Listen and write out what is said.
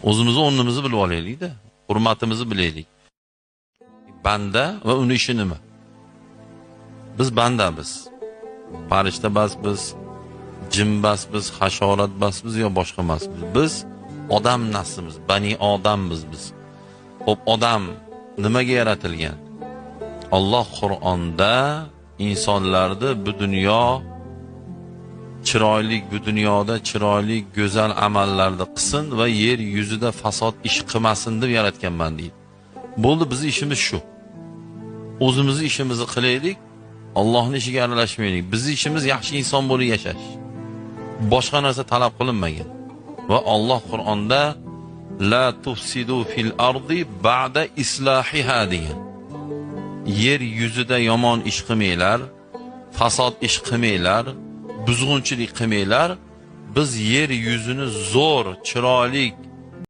O'zimizni o'rnimizni bilib olaylik-da, hurmatimizni bilaylik. Banda va uni ishi nima? Biz bandamiz. Farishta emasmiz, jin emasmiz, hasharot emasmiz yo boshqa emasmiz. Biz odam naslimiz, bani odammiz biz. Xo'p, odam nimaga yaratilgan? Alloh Qur'onda insonlarni bu dunyo chiroyli, bu dunyoda chiroyli, go'zal amallarni qilsin va yer yuzida fasod ish qilmasin deb yaratganman deydi. Bo'ldi, bizning ishimiz shu. O'zimizni ishimizni qilaylik, Allohning ishiga aralashmaylik. Bizning ishimiz yaxshi inson bo'lib yashash. Boshqa narsa talab qilinmagan. Va Alloh Qur'onda la tufsidu fil ardi ba'da islahiha degan. Yer yuzida yomon ish qilmanglar, fasod ish qilmanglar, buzg'unchilik qilmanglar. Biz yer yuzini zo'r, chiroyli